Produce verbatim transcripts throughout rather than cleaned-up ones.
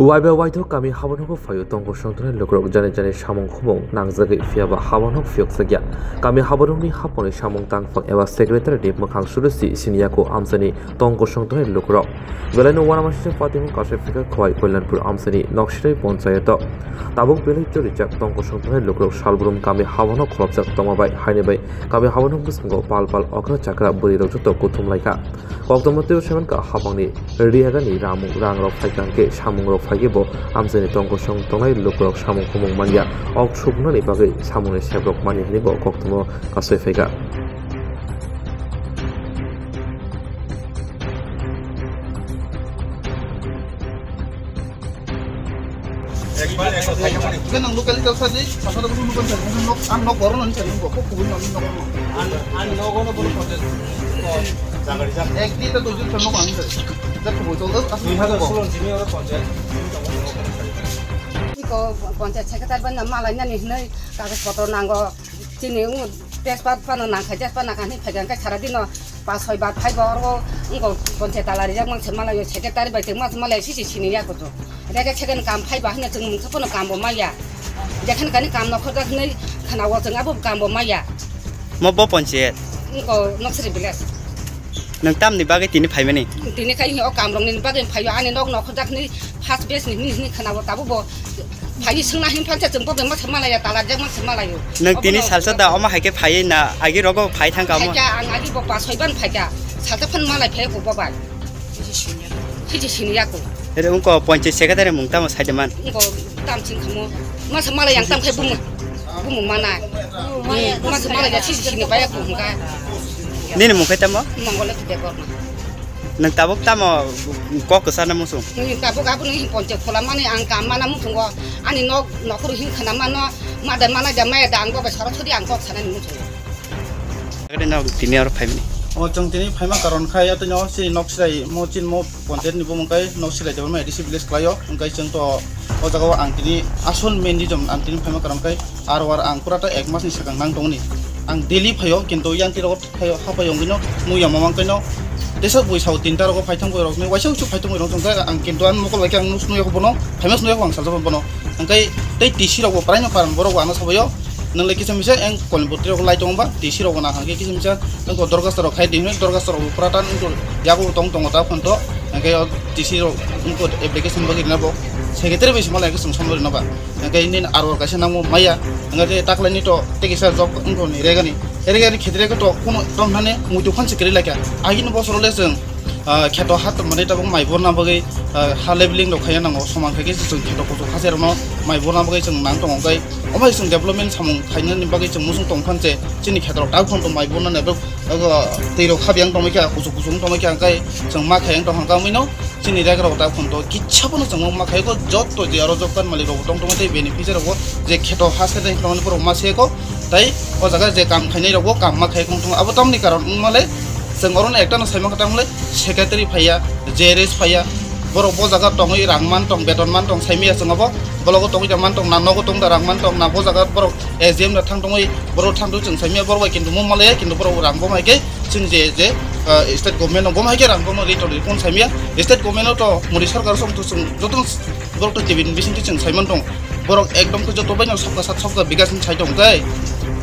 Waiba waithok kami habanokbo phaio tongkosong tongnai lukurok jani jani samung khumung nangjagwi phiyaba habanok phiyokjakya. Kami habanokni haponi samung tangphang eba secretary ni mwkhang surusi siniyako amchaini tongkosong tongnai lukurok. Belaino uanamasingcha patimung kasai phika Khowai Kalyanpur amchaini Noksirai ponchayato. Tabuk belai chorijak tongkosong tongnai lukurok salbrum kami habanok kholopjak tongma bai haini bai kami habanok bwskango pal pal okra chakra bwrwirok joto kuthum laikha. Koktwma twibo saimankha hapangni rihagani ramung rangrok phaikha hwnkhe samungrok phaikhe bo amchaini tongkosong tongnai lukurok samung khumung manya. Ok subunani bagwi samungni sebrok manya hwnwi bo koktwma kasai phaikha. Ikan ang lokal ikan saja, pasal aku bukan saja, nok, ang nok baru nanti saja, kok, kok kubun nanti nok. Ang, ang nok ono baru proses. Ek di ta dojin nok ang saja. Kita kubun tol, asal Dui hazar solo sini orang proses. Iko panchayat secretary ban malai nani hinai kagas potro nango. Chini ungu tejpat pano nangkha, tejpat nangkha hinai phaiga, hingke sara dino pas soi bar phaiba oro wngko ponche tala rijak mangse malayo, secretary bai tongma malayo sisi sini ya kuchu. Rega second kam phaiba hino chwng mungsa pono kambo maya. Jekhan kani kam nokhorjak hinwi khana o chwng abo kambo maya. Mo bo ponche? Wngko Noksri village. Nwng tamni bagwi tini phaimani? Tini khai o kamrokni bagwi phaio, ani nok nokhorjak hinwi first batch ni hinwi hinwi khana o tabuk bo. Phaiwi swngna hin phansa chwng bo bema se malaya, tala jak ma se malayo. Nwng tini salsa da omo hai khe phaiwi na agi rogo phai thang kamo? Phaikha, ang agi bo pa soiban phaikha. Salsa phan malai phai ko bo bai. Siji sini ya ko. Ere ungko ponche secretary mung tamo sai de man. Ungko tam ching khamo. Ma se malai yang tam khai bumu. Bumu mana. Ma se malai ya siji sini baya ko hungka. Nini mung khai tamo? Mongole tu de borna. Nwng tabuk tamo kok kwchana muchung? Nwng tabuk abo nwng ponche khola mani ang kam mana muchungo, ani nok nokhoro hin khana mano, ma da mana da maya da ang bo bai sara thodi ang kok sanani muchungo. Agade nok tini aro phaimani. O chwng tini phaima karon khai atwino chini nok sirai mo chin mo ponchayat ni bumung kai nok sirai development A D C village khlaio, hwnkhe chwng to o jaga o ang tini asol main reason ang tini phaima karon khai R O R ang pura ta ek mas ni sakang nang tongni. Ang daily phaio kintu yang tiro Phaio, ha phaio wngwino, muya mamang kaino. Tesa bui sao tinta rogo phaithang bui rokni, waisa usu phaithang bui rok jongkha, ang kintu ang mokol bai khe ang nus nuyakho bono, phaima se nuyakho ang salsa bono. Hingkai tei T C rok bo praino karon borok bo ano sabaio. Nang le kisa misa ang kolni bwtwi rok lai tongo ba, T C rok bo nang hangke kisa misa ang ko dorgasta rok khai di hinwi dorgasta rok bo pura ta nung yago tong tongo ta phon to. Hingke o T C rok wngko application bagwi rina bo. Secretary bai se malai khe chwng somno rina ba. Hingke nini R O R kaisa nangmo maya. Hingke tei taklai ni to tei kisa job wngko ni regani. Regani khetre khe to kuno tong thani muitu phan se kwrwi laikha. Agini bosoro le chwng, ah, kheto ha tongmani tabuk mai borna bagwi, ah, ha leveling rok khaiya nango. Soman khai khe chwng kheto kuchuk ha se rokno mai borna bagwi chwng nang tongo. Hingke omo hai chwng development samung khainani bagwi chwng muchung tong phan se chini kheto rok tabuk phano mai borna ni abo, abo twi rok ha biyang tongwi kha, kuchuk kuchuk wng tongwi kha. Hingke chwng ma khaiya wng tong kha wngwi no. Chini rega rok ta phun to kisa bono chwng ma khaiko, jotto je aro job card malik rok tong tong tei beneficiary rok je kheto ha se dai tong borok ma se ko, tai o jaga je kam khainai rok bo kam ma khai tong tong. Abo tamni karon wng male chwng oro no ekta no sai ma kha tang male secretary phaiya, J R S phaiya, borok bo jaga tongwi rang man tong, beton man tong, sai maya chwng abo bologo tongwi da man tong, na nogo tong da rang man tong, na bo jaga borok S D M da thang tongwi borok thang tong chwng sai maya borok bai kintu mo male kintu borok rang bo mai khe chwng je je, ah, state government no bo mai khe rang bo no ri tong ri kun sai maya. State government no to Modi sarkar song to chwng joto borok to tibin bising to chwng sai man tong. Borok ekdom to joto bai no sabka sat sabka bikas ni sai tong tai.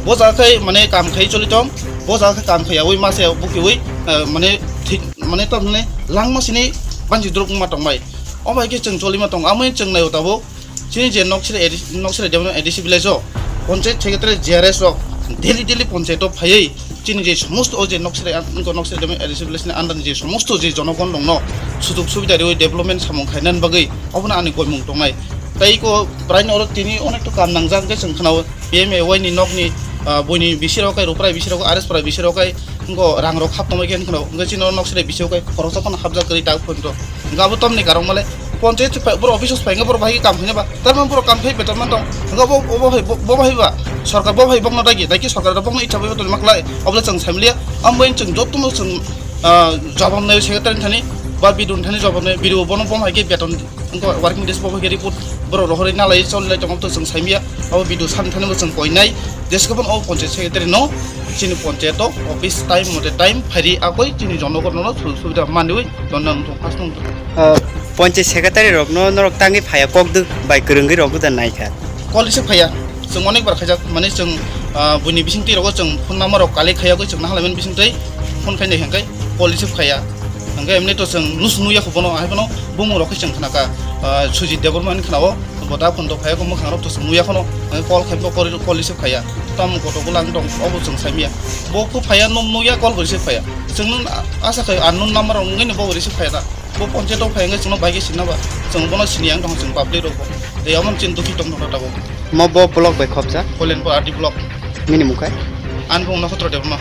Bo jaga khai mane kam khai choli tong. Bo jaga khai kam khai awi ma se buki wi, ah, mane thik mane to mane langma sini banji drop ma tong bai. O bai khe chwng choli ma tong. Amoi chwng nai o tabuk. Chini je Noksiri A D C, Noksiri Development A D C village o, panchayat secretary J R S rok daily daily panchayat o phaiwi chini je somosto o je Noksiri, ang, Noksiri Development A D C village ni under ni je somosto je jonogon rokno sujog subida riwi development samung khainani bagwi obono ani goimung tongnai. Tei eko praino oro tini onek to kam nangjak hwnkhe chwng khwnao P M A Y ni nokni, ah, buini bisi rok kai, Ruprai bisi rok, R S Prai bisi rok kai, wngkha rang rok hap tongwi khe wngkha, wngkha chini oro nok side bisi rok kai khoroksa phano hapjak kwrwi tak phano. Hingke abo tamni karon male, panchayat se phai, borok office o se phai hingke borok bahai khe kam khaina ba, tar mane borok kam khai beton man tong, hingke bo, bo, bo bahai, bo, bo bahai ba, sorkar bo bahai bokno dagi, dagi sorkar bokno icha bai tongma khlai, obo le chwng sai maliya, amo bai chwng jotono chwng, ah, jabab nai secretary thani, ba B D O thani jabab nai, B D O bono bo hai khe beton, wngkha working days bo hai khe report borok rohorwi nalai chonlai tongma to chwng sai maliya, abo B D O san thani bo chwng koinai, jeske bono o panchayat secretary no, chini panchayat o office time mote time phairi akoi chini jonogon no subida manwi tonna wngthong aswng. Ah, Panchayat secretary rokno norok tangwi phaiya, kokdwk bai kwrwngwi rok da naikha. Call receive khaiya. Chwng onek bar khaijak, mane chwng, ah, buini bisingtwi rogo chwng phone number rok collect khaiya, chwng nahalaimani bisingtwi phone khainai hwnkhe call receive khaiya. Hwnkhe emni to chwng nus nuya kho bono, hai bono bumung rok khe chwng khnakha, ah, Sujit Debbarma hinwi khnao, bo da phone to phaiya kho mwkhang rok to chwng nuya khono, hwnkhe call khai bo call, call receive khaiya. Tamo koto bulang tong, obo chwng saimya. Bo kho phaiya, nuk nuya, call receive khaiya. Chwng nung asa khai unknown number rok wngwi bo receive khaiya da. Bo panchayat o phai wngkhe chwngno bai khe sinna ba. Chwng bono sini ang tong chwng public rok bo. De amon chin dukhi tong tong tabuk. Mo bo block bai khopjak? Kolenpur R D block. Nini mung khai? Ani mung Nakhatra Debbarma.